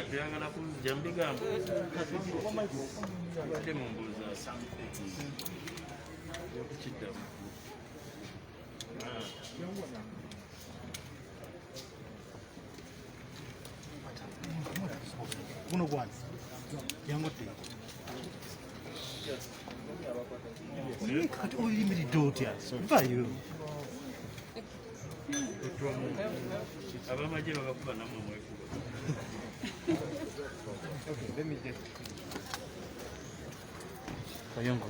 Tuyagala kunzija mu bigambo ate mumbuuza okukiddamu. Guno gwange yangodde kati oyimiridde otya vayo. Abamagye babakuba namwe mwekuba. Kayongo.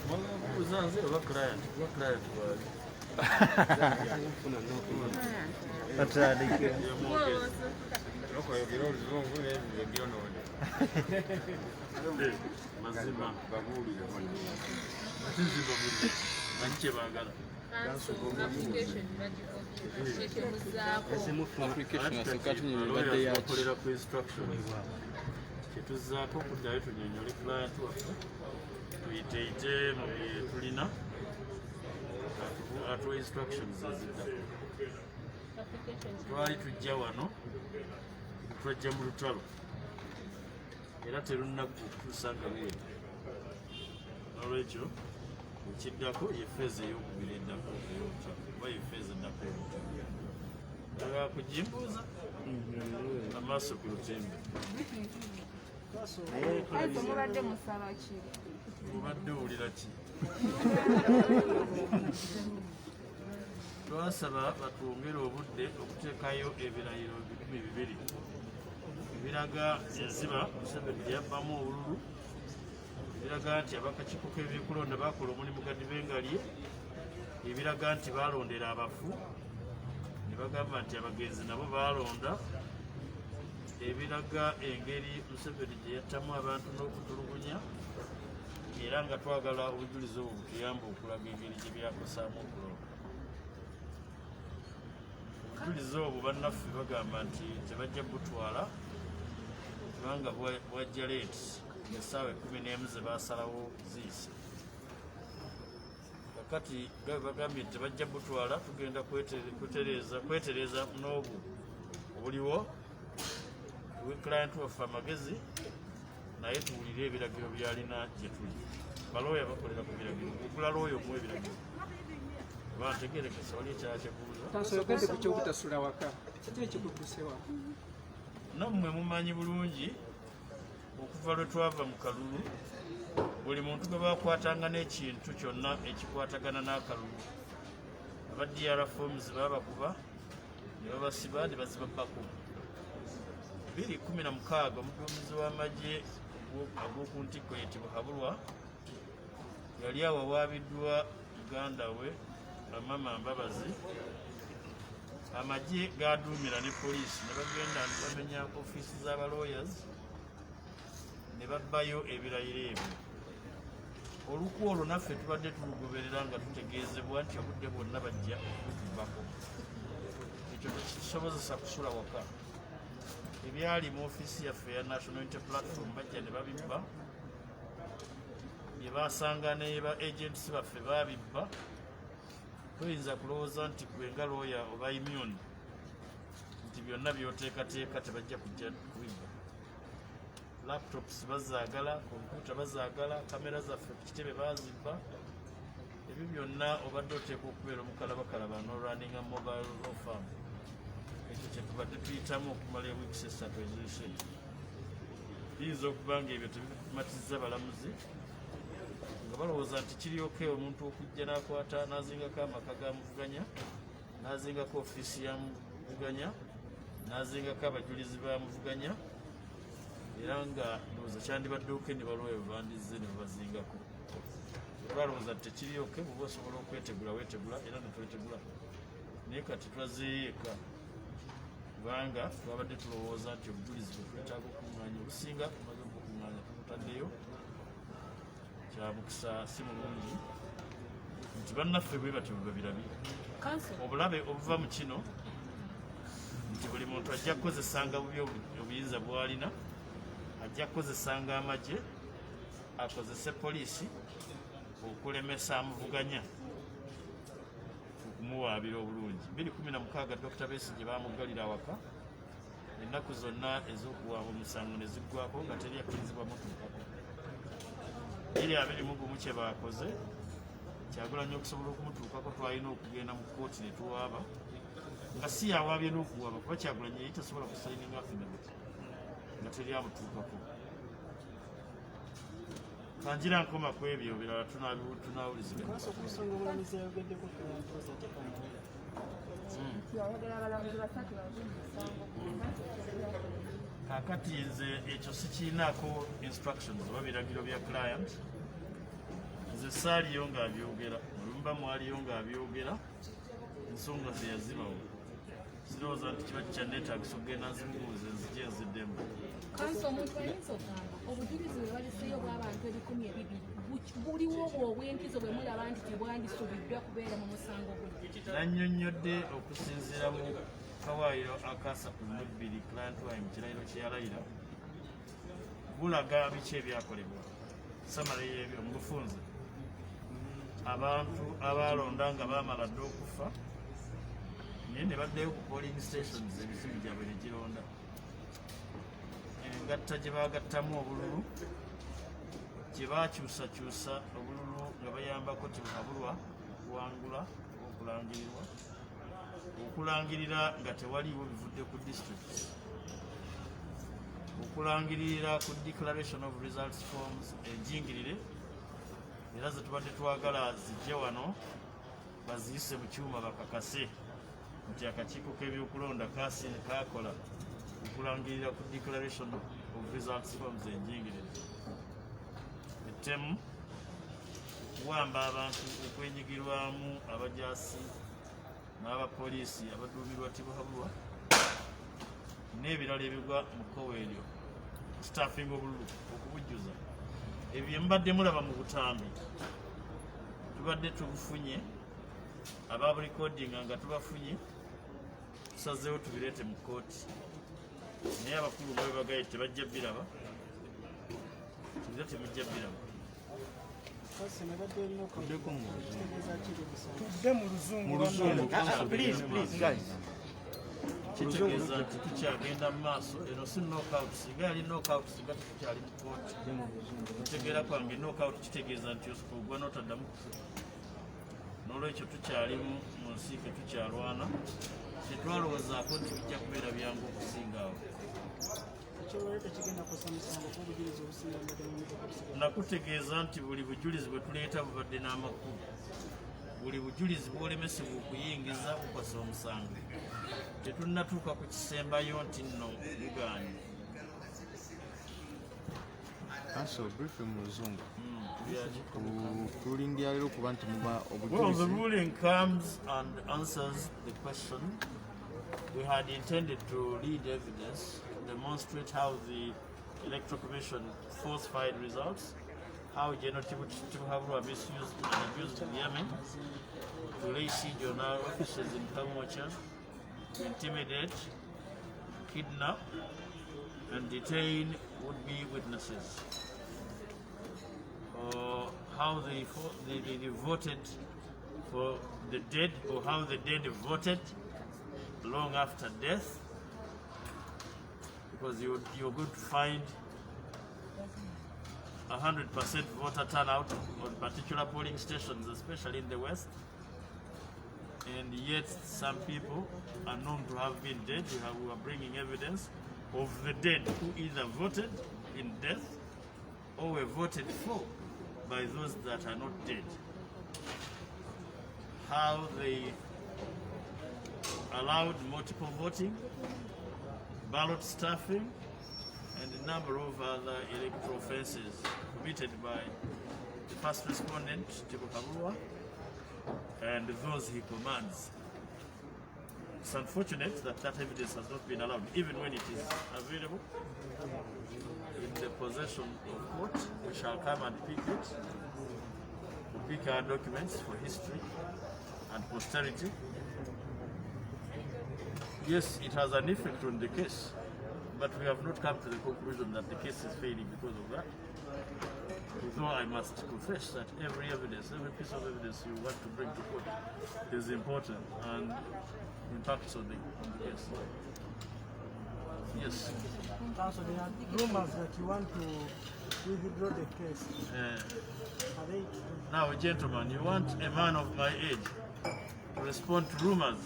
Mwabuuza nze oba client? Oba client waali? Atandike. Okoyogera oluzungu n'ebyo byonoone. Mazima. Babuulire. Ate nze babuulire manyi kye baagala. Bakolera ku instructions kyetuzzaako okuddayo tunyonyole client waffe, tuyiteeyite mu bye tulina, atuwa instructions eziddako. Twali tujja wano, twajja mu lutalo era terunnagwa okutuusa nga luwedde. Nolwekyo ekiddako ye phase eyokubiri eddako ey'olutalo, oba ye phase eddako ey'olutalo. Oyagala kugimbuuza amaaso ku lutimbe. Mubadde musaba ki? Obadde owulira ki? Twasaba batwongere obudde okuteekayo ebirayiro 200 ebiraga enziba Museveni gye yabbamu obululu, ebiraga nti abakakiiko k'ebyokulonda bakola omulimu gadibengalye, ebiraga nti balondera abafu ne bagamba nti abagenzi nabo balonda, ebiraga engeri Museveni gye yattamu abantu n'okutulugunya, era nga twagala obujulizi obwo butuyambe okulaga engeri gye byakosaamu okulonda. Obujulizi obwo bannaffe bagamba nti tebajja butwala kubanga bwajja late, essaawa 11 ze baasalawo ziyise. Kakati gabe bagambye nti tebajja butwala, tugenda kwetereeza n'obwo obuliwo, tuwe client waffe amagezi naye tuwulire ebiragiro byalina gye tuli. Balooya bakolera ku biragiro, ogula looya omuwa ebiragiro oba ntegerekesa wali ekirala kyekubuuza. Oyogedde ku kyobutasula waka, kiki ekikutuuse waka? Nammwe mumanyi bulungi okuva lwe twava mu kalulu buli muntu gwe bakwatanga n'ekintu kyonna ekikwatagana n'akalulu, aba DR forms babakuba ne babasiba ne bazibabbako. 2016 omuduumizi w'amagye ag'oku ntikko ye Tibuhaburwa yali awawaabiddwa muganda we Amama Mbabazi. Amagye gaduumira ne poliisi ne bagenda ne bamenya ofiisi z'abalawyers ne babbayo ebirayiro ebyo. Olukwo olwo naffe tubadde tulugoberera nga tutegeezebwa nti obudde bwonna bajja okutubbako. Ekyo tekisobozesa kusula waka. Ebyali mu ofiisi yaffe eya National Unity Platform bajja ne babibba, bye basanga ne ba agents baffe babibba. Toyinza kulowooza nti gwe nga lawyer oba immune nti byonna by'oteekateeka tebajja kujja kubibba. Laptops bazaagala, kompyuta bazaagala, kamera zaffe ku kitebe baazibba. Ebyo byonna obadde oteekwa okubeera omukalabakalaba n'olwaninga mobile law firm. Ekyo kyetubadde tuyitamu okumala ewiikisi 3 eziyise. Biyinza okuba nga ebyo tebimatizza balamuzi nga balowooza nti kiryoke omuntu okujja n'akwata n'azingako amaka ga muvuganya, n'azingako ofiisi ya muvuganya, n'azingako abajulizi ba muvuganya, era nga Ndowooza kyandibadde okay ne balooya bwe bandizze ne babazingako. Twalowooza nti tekiri okay, bw'oba osobola okwetegula weetegula, era ne twetegula, naye kati twazzeeyo eka kubanga twabadde tulowooza nti obujulizi bwe twetaaga okukuŋŋaanya obusinga tumaze okukuŋŋaanya, tubutaddeyo. Kya mukisa si mulungi nti bannaffe bwe batyo bwe babirabye. Counsel, Obulabe obuva mu kino nti buli muntu ajja kukozesanga bubi obuyinza bw'alina, ajja kukozesanga amagye, akozese poliisi okulemesa amuvuganya okumuwaabira obulungi. 2016 Dr Besigye bamuggalira awaka ennaku zonna ez'okuwaaba omusango ne ziggwako nga teri akkirizibwa mutuukako. 2021 kye baakoze Kyagulanyi, okusobola okumutuukako twalina okugenda mu kkooti ne tuwaaba, nga si yawaabye n'okuwaaba, kuba Kyagulanyi yali tasobola kusayininga affidavit nga teri amutuukako. Kanjira nkoma ku ebyo, birala tunawuliziganya. Counsel, ku nsonga omulamuzi yayogeddeko kulampoza tekamawera. Ayagala abalamuzi basatu bave mu musango guno. Kaakati nze ekyo sikiinaako instructions oba biragiro bya client. Nze saaliyo ng'abyogera, olumba mwaliyo ng'abyogera, ensonga ze yazibawo. Sirowooza nti kiba kikyanneetaagisa okugenda nzimubuuze nzije nziddemu. Counsel, omuntu ayinza okugamba obujulizi bwe baleseeyo bw'abantu 2000 buliwo obwo obw'enkizo bwe mulaba nti tebwandisubiddwa kubeera mu musango guno? Nannyonnyodde okusinziira mu kawaayiro akasatu mu bbiri client wange mu kirayiro kye yalayira, bulaga biki ebyakolebwa. Summary y'ebyo mu bufunze: abantu abalonda nga bamala dda okufa, naye ne baddayo ku polling stations, emizimu gyabwe ne gironda, engatta gye bagattamu obululu, gye bakyusakyusa obululu nga bayambako Tibuhaburwa okuwangula oba okulangirirwa, okulangirira nga tewaliiwo bivudde ku district, okulangirira ku declaration of results forms enjingirire, era ze tubadde twagala zijje wano baziyise mu kyuma bakakase nti akakiiko k'ebyokulonda kasi kakola okulangirira ku declaration of results forms enjingirire, ettemu, okuwamba abantu okwenyigirwamu abajaasi n'abapoliisi abaduumirwa Tibuhaburwa n'ebirala ebigwa mu kkowa eryo, stuffing obululu, okubujjuza. Ebyo bye mubadde mulaba mu butambi tubadde tubufunye, ababurekodinga nga tubafunye, tusazeewo tubireete mu kkooti, naye abakulu nga bwe bagaye tebajja biraba era temujja biraba. Tuddeko mu Luzungu. Tudde mu Luzungu. Mu Luzungu. Please, please, guys. Kitegeeza nti tukyagenda mu maaso. Eno si knockout. Singa yali knockout, singa tetukyali mu kooti. Kutegeera kwange, knockout kitegeeza nti ogwa n'otaddamu kufuka. N'olwekyo tukyali mu nsiike, tukyalwana. Tetwalowoozaako nti bijja kubeera byangu okusinga awo. Ekyolwaleero tekigenda kukosa musango kuba obujulizi obusinga mbadde mu mmotoka busigadde. Nakutegeeza nti buli bujulizi bwe tuleeta bubadde n'amakulu. Buli bujulizi bwolemesebwa okuyingiza bukosa omusango. Tetunnatuuka ku kisembayo nti nno mugaanye. Counsel, briefly mu Luzungu. Byaki? Tulingira leero okuba nti muba Well, the obujulizi. ruling comes and answers the question. We had intended to lead evidence to demonstrate how the Electoral Commission falsified results, how General Tibuhaburwa misused and abused the army to lay siege on our offices in Kamwokya, to intimidate, kidnap, and detain would-be witnesses. Or how they voted for the dead, or how the dead voted long after death, because you're going to find 100% voter turnout on particular polling stations, especially in the West. And yet some people are known to have been dead. We are bringing evidence of the dead who either voted in death or were voted for by those that are not dead. How they allowed multiple voting, ballot stuffing, and a number of other electoral offences committed by the first respondent, Tibuhaburwa, and those he commands. It's unfortunate that that evidence has not been allowed, even when it is available in the possession of court. We shall come and pick it. We pick our documents for history and posterity. Yes, it has an effect on the case, but we have not come to the conclusion that the case is failing because of that. Though I must confess that every evidence, every piece of evidence you want to bring to court is important and impacts on the case. Yes. Counsel, there are rumors that you want to withdraw the case. Are they true? Now, gentlemen, you want a man of my age to respond to rumors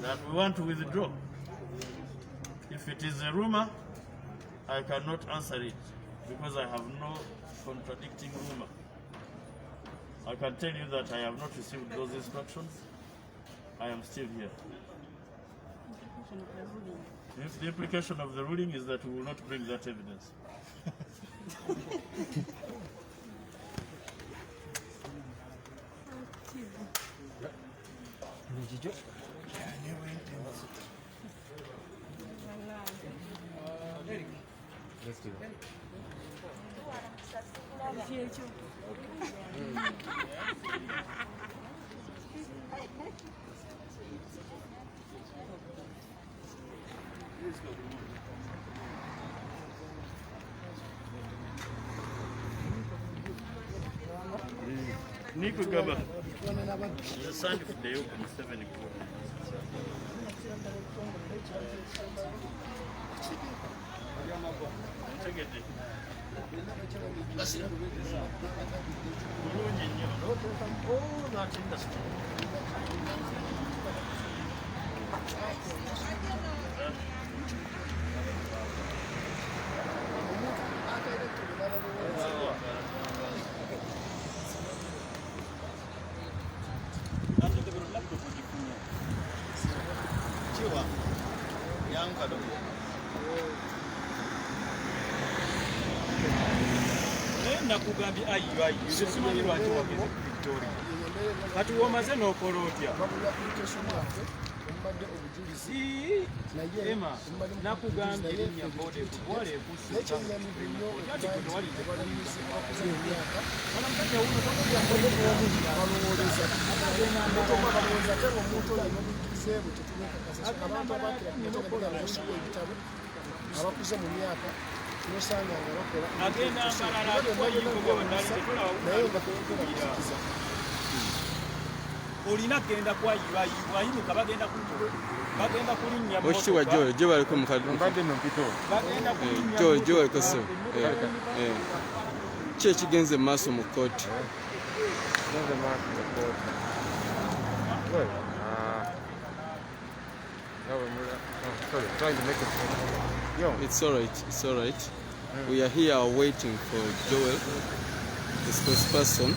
that we want to withdraw. If it is a rumor, I cannot answer it because I have no contradicting rumor. I can tell you that I have not received those instructions. I am still here. If the implication of the ruling is that we will not bring that evidence. Nikugamba nsandifuddeyo ku Museveni ku ntegedde bulungi nnyo n'oteekamu all that industry. Kiwa yankalo. Naye nakugambye ayiyo ayiyo, nze simanyi lwaki wageze ku Victoria. Kati womaze n'okola otya? Babula application yaffe omubadde obujulizi. Ii, Naye Emma, omubadde nakugambye naye erinnya boda ekutwala ekussa. Naye kyenyamidde nnyo Ati okuba gwe nti tewalinze abalamuzi abakuze mu myaka Bwana musajja wuno balowooleza omuntu oba balowooza ate nga omuntu oyo n'obuyigirize bwe tetubwekakasa. So abantu abakira kumateeka ebitabo abakuze mu myaka nosanga nga bakola Agenda Mbarara, byonna byonna alikuwa yingo bibabuusa, naye nga tebagenda kuzikiza. Olina kgenda kwayiwayimuka bagenda kulinnya. Okitiibwa Joel, gye baliko Mbadde nno mpita Bagenda kulinnya. Joel, gye baliko ssebo. Ki ekigenze mu maaso mu kkooti? Genze maaso mu kkooti. Well, nga bwe oh, sorry, trying to make it. Yo. It's all right, it's all right. We are here waiting for Joel, the spokesperson,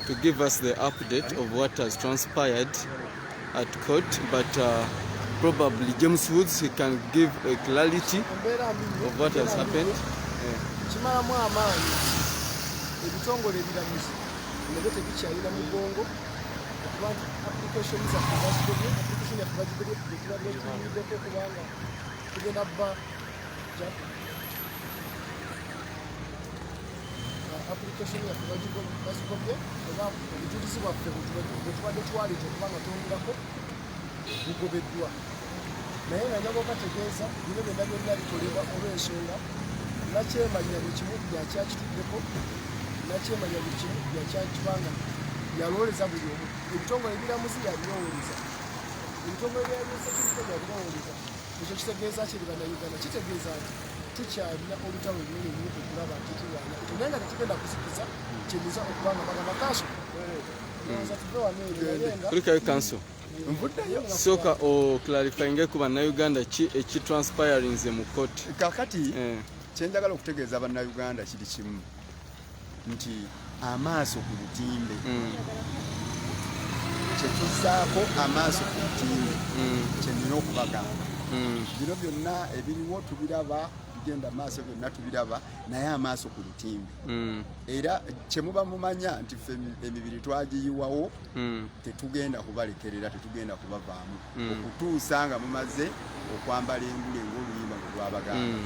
to give us the update of what has transpired at court, but probably James Woods, he can give a clarity Embeera mbi nnyo. of what has Embeera mbi happened. nnyo. Kimalamu amaanyi ebitongole ebiramuzi nabyo tebikyalina mugongo okuba nti application zaffe bazigobye, application yaffe bagigobye gyetubadde tuyimiddeko kubanga tugenda bba application yaffe bazigobye oba obujulizi bwaffe bwe tubadde twaleeta okuba nga twongerako bugobeddwa. Naye nga njaga okategeeza bino byonna byonna bikolebwa olw'ensonga nakyemalira buli kimu yakyakituddeko, nakyemalira buli kimu yakyakibanga yalowooleza buli omu. Ebitongole ebiramuzi yabirowoleza, ebitongole bya security yabirowoleza. Ekyo kitegeeza kiri bannayuganda, kitegeeza nti tukyalina olutalo lunene nnyo okulaba nti tulwana ekyo, naye nga tetugenda kuzikiza. Kyenyinza okuba nga bagamba counsel, ndowooza tuve wano eno naye nga Kulikayo counsel. Nvuddeyo. Sooka oclarifyinge ku bannayuganda ki ekitranspirinze mu kooti. Kakati kyenjagala okutegeeza bannayuganda kiri kimu nti amaaso ku lutimbe, kyetuzzaako amaaso ku lutimbe. Kyenina okubagamba, bino byonna ebiriwo tubiraba. Ebigenda maaso byonna tubiraba, naye amaaso ku lutimbe. Era kyemuba mumanya nti ffe emibiri twagiyiwawo, tetugenda kubalekerera, tetugenda kubavaamu okutuusa nga mumaze okwambala engule ng'oluyimba bwe lwabagamba.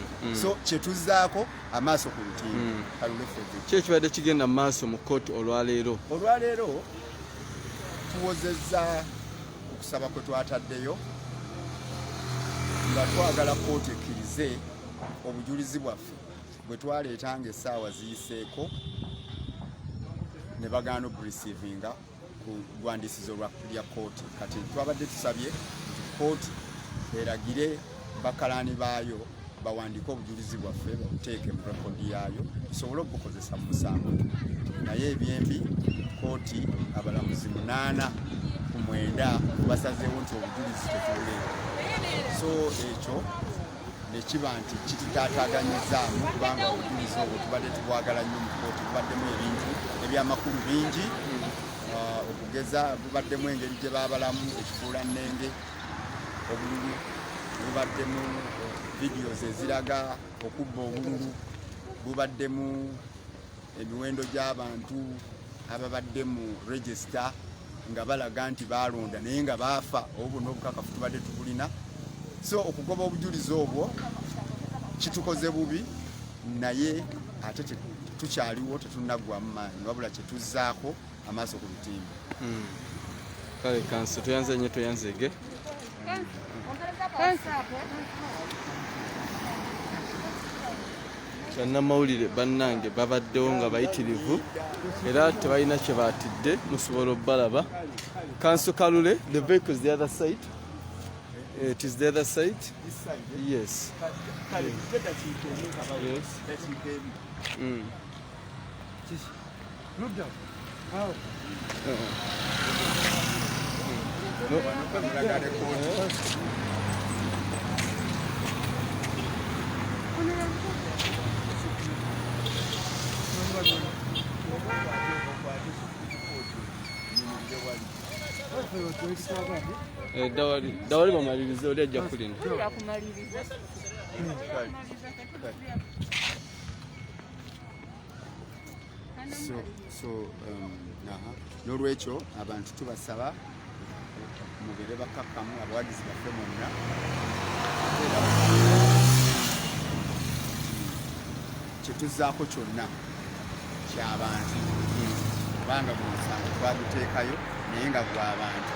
So kyetuzaako amaaso ku lutimbe. Kalule Frederick. Ki ekibadde kigenda mu maaso mu kkooti olwaleero? Olwaleero tuwozezza okusaba kwe twataddeyo nga twagala kkooti ekkirize obujulizi bwaffe bwe twaleeta nga essaawa ziyiseeko ne bagaana obureceivinga ku ggwandiisizo lya kkooti. Kati twabadde tusabye nti kkooti eragire bakalaani baayo bawandiike obujulizi bwaffe babuteeke mu rekodi yaayo tusobole obukozesa mu musango. Naye ebyembi, kkooti abalamuzi 8 ku 9 basazeewo nti obujulizi tetubuleeta. So ekyo nekiba nti kitutaataganyizaamu, kubanga obujulizi obwo tubadde tubwagala nnyo mu kkooti. Bubaddemu ebintu ebyamakulu bingi. Okugeza bubaddemu engeri gye baabalamu ekifuulannenge obululu, bubaddemu videos eziraga okubba obululu, bubaddemu emiwendo gy'abantu ababadde mu register nga balaga nti balonda naye nga baafa. Obwo n'obukakafu tubadde tubulina. So okugoba obujulizi obwo kitukoze bubi, naye ate tukyaliwo, tetunaggwamu maanyi, wabula kyetuzzaako amaaso ku lutimbe. Kale counsel, toyanze nnyo, toyanzege. Counsel. Bannamawulire bannange babaddewo nga bayitirivu era tebalina kye baatidde, musobola obbalaba. Counsel Kalule, the vehicle is the other side. It is the other side. Yes. Yes. Ludda awo. No. Mulagale kooti. Eh, dawali dawali, bamalirize, oli ajja kulinda. Tulira kumaliriza. So aha. N'olwekyo abantu tubasaba mubeere bakakkamu, abawagizi baffe mwonna. Ate era kyetuzzaako kyonna kyabantu, kubanga buli musango twaguteekayo naye nga gwabantu,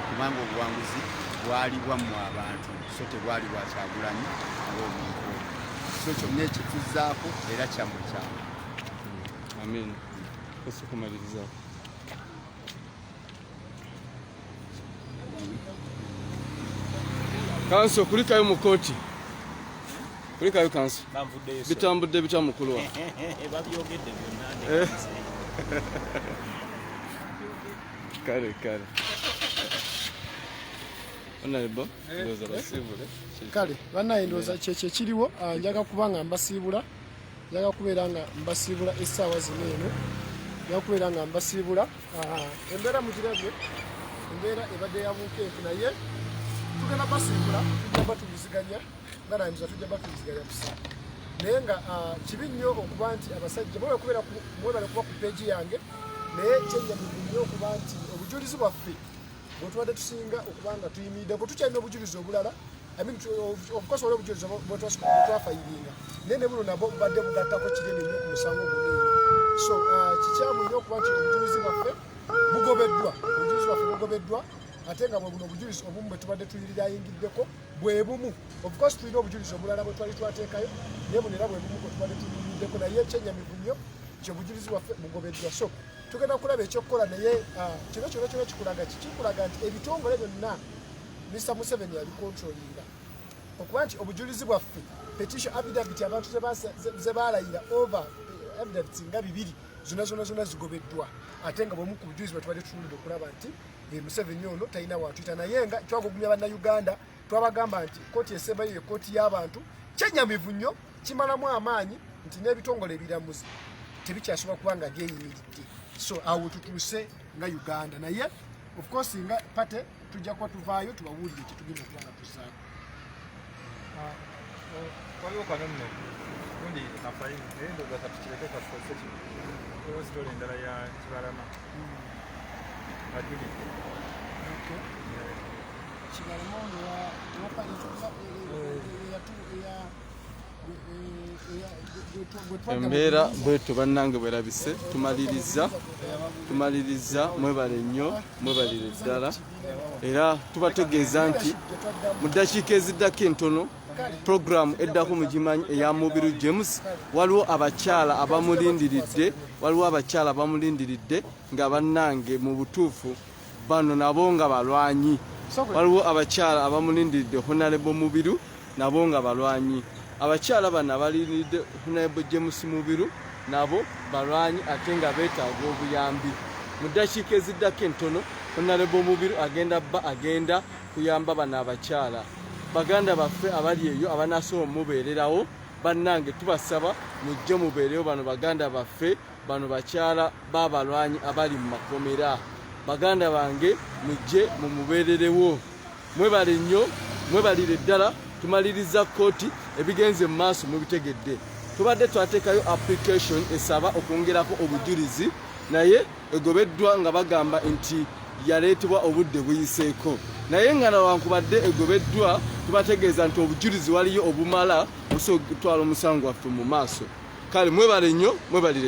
kubanga obuwanguzi bwali bwammwe abantu, so tebwali bwa Kyagulanyi ng'omuntu omu. So kyonna ekituzzaako era kyammwe kyammwe. Amin. Kumalirizaako. Counsel, kulikayo mu kooti, kulikayo counsel. Banvuddeyo. Bitambudde bitya, mukulu wa? Babyogedde byonna. Kale kale, honorable, ndowooza basiibule. Kale bannaye, ndowooza kyekyo ekiriwo. Njaga kuba nga mbasiibula, njaga kubeera nga mbasiibula essaawa zino eno, njaga kubeera nga mbasiibula. Embeera mugirabye, embeera ebadde ya bunkenke, naye tugenda basiibula, tujja batuliziganya nga nayinza, tujja batuliziganya kusa. Naye nga kibi nnyo okuba nti abasajja mwebale kubeera mwebale kuba ku page yange, naye kyenyamivu nnyo okuba nti obujulizi bwaffe bwe tubadde tusinga okuba nga tuyimiriddeko, tukyalina obujulizi obulala. I mean, of course waliwo obujulizi bwe twafayiringa, naye ne buno nabwo bubadde bugattako kinene nnyo ku musango guno eno. So kikyamu nnyo okuba nti obujulizi bwaffe bugobeddwa, obujulizi bwaffe bugobeddwa, ate nga bwe buno obujulizi obumu bwe tubadde tuyingiddeko bwe bumu. Of course tulina obujulizi obulala bwe twali twateekayo, naye buno era bwe bumu bwe tubadde tuyingiddeko, naye kyenyamivu nnyo nti obujulizi bwaffe bugobeddwa. So tugenda kulaba ekyokukola, naye kino kyonna kyonna kikulaga kikikulaga nti ebitongole byonna Mr Museveni yabikontrolinga, okuba nti obujulizi bwaffe, petition, affidavit abantu ze balayira, over affidavits nga 200 zonna zonna zonna zigobeddwa, ate nga bwemu ku bujulizi bwe tubadde tutunudde okulaba nti Museveni ono talina watuyita. Naye nga twagugumya Bannayuganda, twabagamba nti kooti esembayo ye kooti y'abantu. Kyenyamivu nnyo, kimalamu amaanyi nti n'ebitongole ebiramuzi tebikyasobola kuba nga byeyimiridde. So awo tutuuse nga Uganda, naye of course nga party tujja kuba tuvaayo tubabuulire kyetugenda okuba nga tuzaako. Waliwo kano nno gundi kafayini, naye ndowooza katukireke katukozese kino. Waliwo sitole endala ya Kibalama ajulidde. Kibalama ono Embeera bwetyo bannange bwerabise. Tumaliriza, tumaliriza. Mwebale nnyo, mwebalire ddala. Era tubategeeza nti mu ddakiika eziddako entono, puroguramu eddako mugimanyi, eya Mubiru James. Waliwo abakyala abamulindiridde, waliwo abakyala abamulindiridde nga bannange mu butuufu bano nabo nga balwanyi. Waliwo abakyala abamulindiridde Honorable Mubiru, nabo nga balwanyi. Abakyala bano abalindiridde Honorable James Mubiru nabo balwanyi, ate nga beetaaga obuyambi. Mu ddakiika eziddako entono, Honorable Mubiru agenda bba agenda kuyamba bano abakyala, baganda baffe abali eyo abanasobola omubeererawo. Bannange, tubasaba mujje mubeerewo bano baganda baffe, bano bakyala b'abalwanyi abali mu makomera. Baganda bange, mujje mumubeererewo. Mwebale nnyo, mwebalire ddala. Tumaliriza kooti, ebigenze mu maaso mubitegedde. Tubadde twateekayo application esaba okwongerako obujulizi, naye egobeddwa nga bagamba nti yaleetebwa obudde buyiseeko. Naye nga nawankubadde egobeddwa, tubategeeza nti obujulizi waliyo obumala busobola okutwala omusango gwaffe mu maaso. Kale mwebale nnyo, mwebalire.